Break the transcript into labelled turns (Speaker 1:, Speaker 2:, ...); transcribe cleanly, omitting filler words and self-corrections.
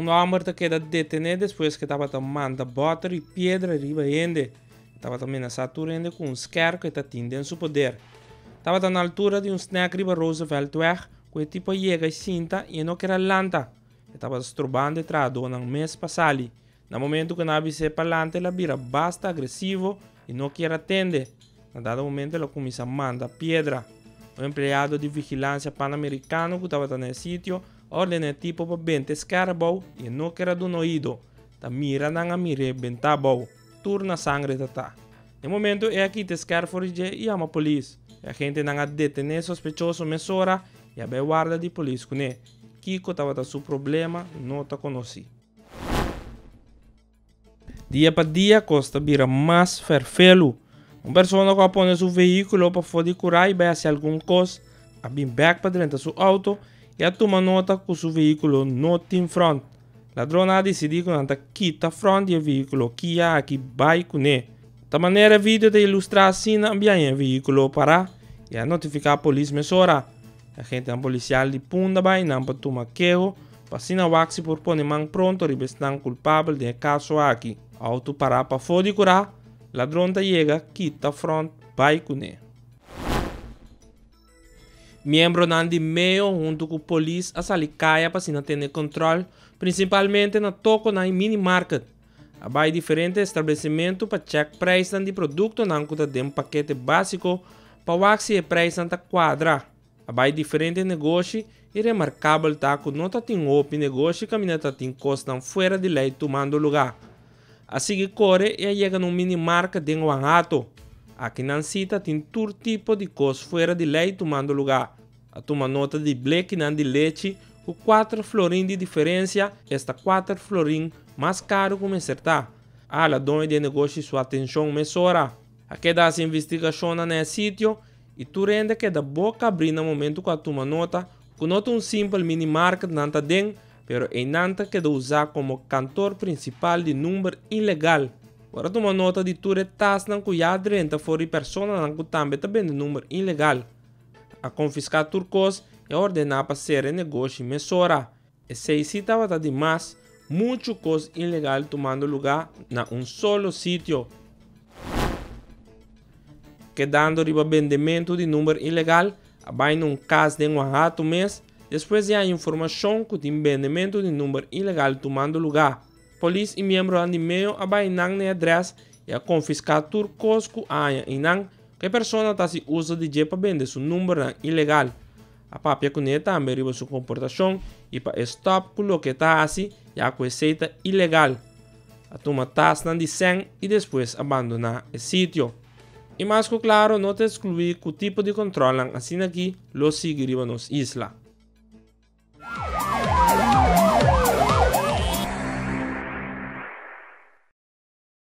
Speaker 1: hòmber ta keda detené despues ku e tabata manda bòter i piedra riba hende. E tabata menasá tur hende ku un skèr ku e ta tin den su poder. Tabata na altura di un snèk riba Rooseveltweg ku e tipo a yega i sinta i e no ker a lanta. E tabata strobando e trahadónan mes pa sali. Na momento ku nan a bis'é pa lanta el a bira basta agresivo i no kier a tende. Na dado momento el a kuminsá manda piedra. Un empleado di vigilansia panamerikano ku tabata na e sitio a ordená e tipo pa benta e skèr abou i e no kier a duna oido. Ta mira nan a mir'é bentá abou. Tur na sangre ta ta. Na e momento e a kita e skèr for di dje i yama polis. E agentenan a detené e sospechoso mesora i a bai warda di polis kuné. Kiko tabata su problema no ta konosí. Dia pa dia kos ta bira mas ferfelu. Un persona ku a pone su vehíkulo pafó di kurá i bai hasi algun kos, a bin bèk pa drenta su outo i a tuma nota ku su vehíkulo no tin frònt. Ladronnan a disidí ku nan ta kita frònt di e vehíkulo Kia aki bai kuné. Ta manera e video ta ilustrá asina a biaña e vehíkulo pará i a notifiká polis mesora. Agentenan polisial di Punda bai nan pa tuma keho pa asina wak si por pone man pronto riba esnan kulpabel den e kaso aki. Outo pará pafó di kurá, ladron ta yega kita frònt bai kuné. Miembronan di meo huntu ku polis a sali kaya pa asina tene kòntròl, prinsipalmente na tokonan i mini market. A bai diferente establesimentu pa chèk preisnan di produktonan ku ta den pakete básiko pa wak si e preisnan ta kuadra. A bai diferente negoshi i remarkabel ta ku no ta tin hopi negoshi kaminda ta tin kosnan fuera di lei tumando lugá. A sigui kore i a yega na un mini marka den Oaxato. Aki nan si ta tin tur tipo di kos fuera di lei tumando lugá. A tuma nota di blekinan di lechi ku kuater florin di diferensia, esta kuater florin mas karu ku mester ta. A hala doño di e negoshi su atenshon mesora. A keda hasi investigashonnan na e sitio i tur hende a keda boka abrí na momentu ku a tuma nota ku no ta un simpel mini market nan ta den, pero einan ta keda usá komo kantor prinsipal di number ilegal. Por a tuma nota di tur e tasnan ku ya a drenta for di personanan ku tambe ta bende number ilegal. A konfiská tur kos i a ordená pa sera e negoshi mesora. Esei sí tabata di mas, muchu kos ilegal tumando lugá na un solo sitio. Kedando riba bendementu di number ilegal, a bai na un kas den Oaxaca mes despues di haña informashon ku tin bendementu di number ilegal tumando lugá. Polis i miembronan di meo a bai nan na e adrès i a konfiská tur kos ku a haña einan ku e persona ta hasi uso di dje pa bende su numbernan ilegal. A papia kuné tambe riba su komportashon i pa e stòp ku loke e ta hasi ya ku esei ta ilegal. A tuma tasnan di sèn i despues a bandoná e sitio. I mas ku klaro no ta eskluí ku tipo di kòntròlnan asin'aki lo sigui riba nos isla.